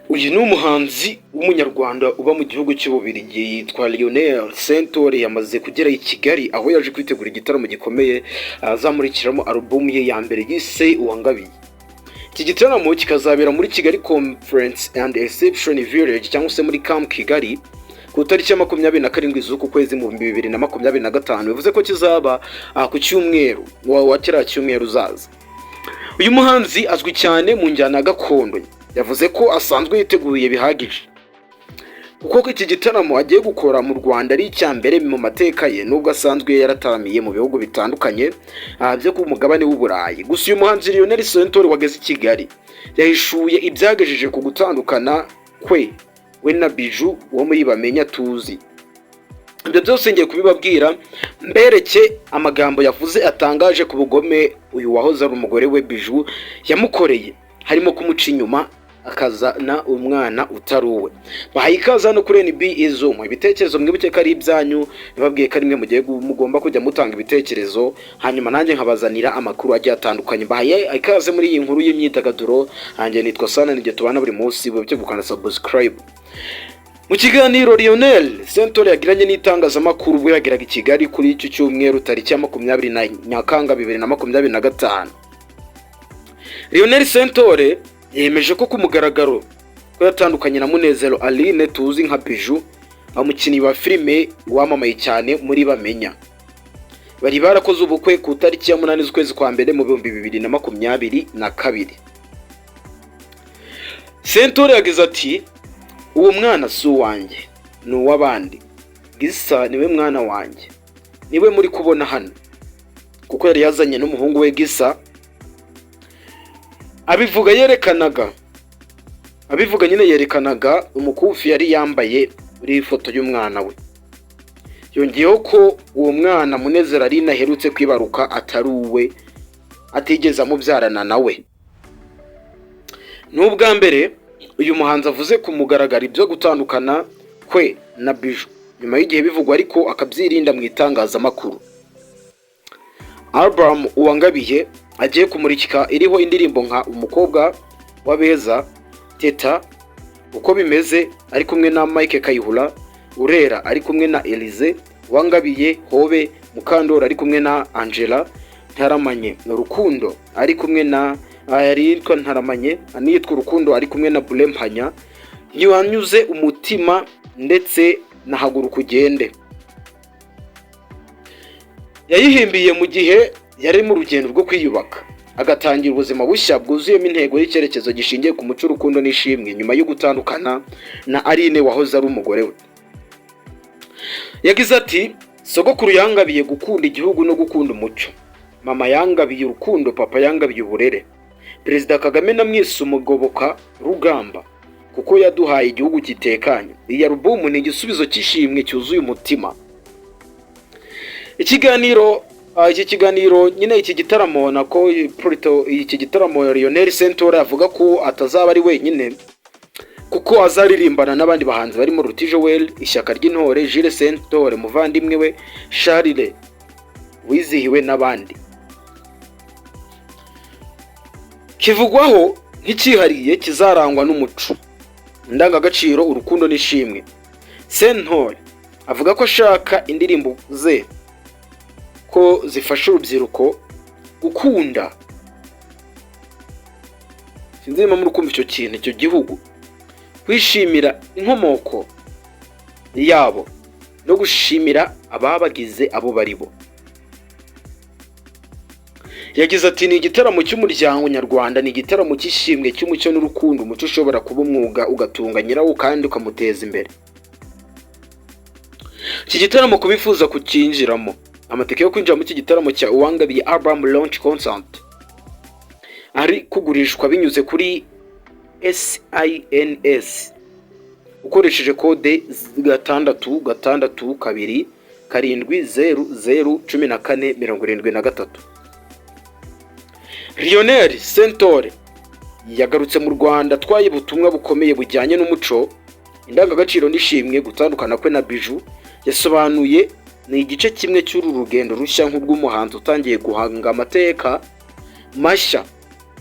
Uyu ni umuhanzi w'Umunyarwanda uba mu gihugu cy'Ububiligi, yitwa Lionel Sentore. Yamaze kugera i Kigali, aho yaje kwitegura igitaramo gikomeye azamurikiramo alubumu ye ya mbere yise Uwangabiye. Iki gitaramo kikazabera muri Kigali Conference and Exhibition Village, cyangwa se muri Camp Kigali, ku itariki ya 27 z'uku kwezi mu 2025. Bivuze ko kizaba ku cyumweru wa kiriya cyumweru uzaza. Uyu muhanzi azwi cyane mu njyana ya gakondo. Yavuze ko asanzwe yiteguye bihagije, kuko iki gitaramo agiye gukora mu Rwanda ari icya mbere mu mateka ye, nubwo asanzwe yarataramiye mu bihugu bitandukanye byo ku mugabane w'Uburayi. Gusa uyu muhanzi Lionel Sentore wageze i Kigali yahishuye ibyagejeje ku gutandukana kwe we na Bijou wo muri Bamenya tuzi. Ibyo byose ngiye kubibabwira, mbereke amagambo yavuze atangaje ku bugome uyu wahoze ari umugore we Bijou yamukoreye, harimo kumuca inyuma akazana umwana utari uwe. Bahaye ikaze hano kuri NB Izumu. Ibitekerezo mwibuke ko ari ibyanyu, nababwiye ko ari mwe mugiye mugomba kujya mutanga ibitekerezo, hanyuma nanjye nkabazanira amakuru agiye atandukanye. Bahaye ikaze muri iyi nkuru y'imyidagaduro. Hanjye nitwa Sana, nijye tubana buri munsi. Wibuke gukanda subscribe. Mu kiganiro Lionel Sentore yagiranye n'itangazamakuru ubwo yageraga i Kigali kuri iki cyumweru tariki ya 20 na Nyakanga 2025, Lionel Sentore yemeje ko ku mugaragaro ko yatandukanye na Munezero Aline tuzi nka Bijou, umukinnyi wa filime wamamaye cyane muri Bamenya. Bari barakoze ubukwe ku itariki ya 8 z'ukwezi kwa mbere mu 2022. Sentore yagize ati: "Uwo mwana si uwanjye, ni uw'abandi. Gisa niwe mwana wanjye, niwe muri kubona hano", kuko yari yazanye n'umuhungu we Gisa. Abivuga yerekanaga, abivuga nyine yerekanaga umukufi yari yambaye uriho ifoto y'umwana we. Yongeyeho ko uwo mwana Munezero Aline aherutse kwibaruka atari uwe, atigeze amubyarana nawe. Ni ubwa mbere uyu muhanzi avuze ku mugaragaro ibyo gutandukana kwe na Bijou, nyuma y'igihe bivugwa ariko akabyirinda mu itangazamakuru. Album Uwangabiye agiye kumurika iriho indirimbo nka Umukobwa w'Abeza, Teta, Uko Bimeze ari kumwe na Mike Kayihura, Urera ari kumwe na Elize, Uwangabiye, Hobe, Mukandori ari kumwe na Angela, Ntaramanye Urukundo ari kumwe na yitwa Ntaramanye anitwa Urukundo ari kumwe na Burempanya, Ntiwanyuze Umutima ndetse na Haguruka Ugende. Yayihimbiye mu gihe yari mu rugendo rwo kwiyubaka, agatangira ubuzima bushya bwuzuyemo intego y'icyerekezo gishingiye ku muco, urukundo n'ishimwe, nyuma yo gutandukana na Aline wahoze ari umugore we. Yagize ati: "Sogokuru yangabiye gukunda igihugu no gukunda umuco, mama yangabiye urukundo, papa yangabiye uburere. Perezida Kagame namwise umugoboka rugamba kuko yaduhaye igihugu gitekanye. Iyi alubumu ni igisubizo cy'ishimwe cyuzuye umutima." Ikiganiro, iki kiganiro nyine, iki gitaramo nako plutôt, iki gitaramo Lionel Sentore avuga ko atazaba ari wenyine, kuko azaririmbana n'abandi bahanzi barimo Ruti Joel, Ishyaka ry'Intore, Jules Sentore muvandimwe we, Charles Wizihiwe n'abandi. Kivugwaho nk'icyihariye kizarangwa n'umuco, indangagaciro, urukundo n'ishimwe. Sentore avuga ko ashaka indirimbo ze ko zifasha urubyiruko gukunda, sinzi niba muri kumva icyo kintu, icyo gihugu, kwishimira inkomoko yabo no gushimira ababagize abo bari bo. Yagize ati: "Ni igitaramo cy'umuryango nyarwanda, ni igitaramo cy'ishimwe, cy'umucyo n'urukundo. Umuco ushobora kuba umwuga ugatunga nyirawo kandi ukamuteza imbere." Iki gitaramo, ku bifuza kucyinjiramo, amatike yo kwinjira muri iki gitaramo cya Uwangabiye Album Launch Concert ari kugurishwa binyuze kuri SINS ukoresheje kode 66270001473. Lionel Sentore yagarutse mu Rwanda atwaye ubutumwa bukomeye bujyanye n'umuco, indangagaciro n'ishimwe. Gutandukana kwe na Bijou, yasobanuye, ni igice kimwe cy'uru rugendo rushya nk'urw'umuhanzi utangiye guhanga amateka mashya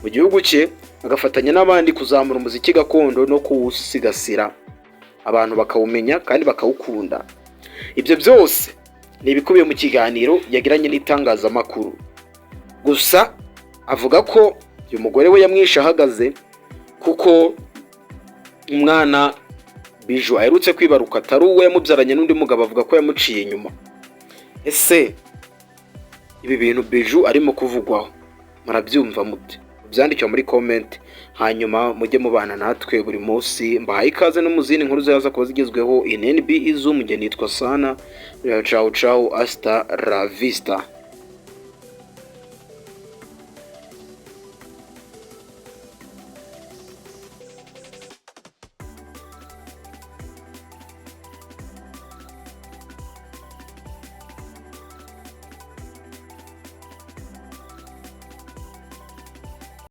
mu gihugu cye. agafatanya n'abandi kuzamura umuziki gakondo no kuwusigasira, abantu bakawumenya kandi bakawukunda. Ibyo byose ni ibikubiye mu kiganiro yagiranye n'itangazamakuru. Gusa avuga ko uyu mugore we yamwishe ahagaze, kuko umwana Bijou aherutse kwibaruka atari uwo yamubyaranye n'undi mugabo, avuga ko yamuciye inyuma. Ese ibi bintu Bijou arimo kuvugwaho murabyumva mute? Byandikira muri comment, hanyuma mujye mubana natwe buri munsi. Mbahaye ikaze no mu zindi nkuru zaza kuba zigezweho in NB Izum. Njye nitwa Sana. Ciao ciao, hasta la vista.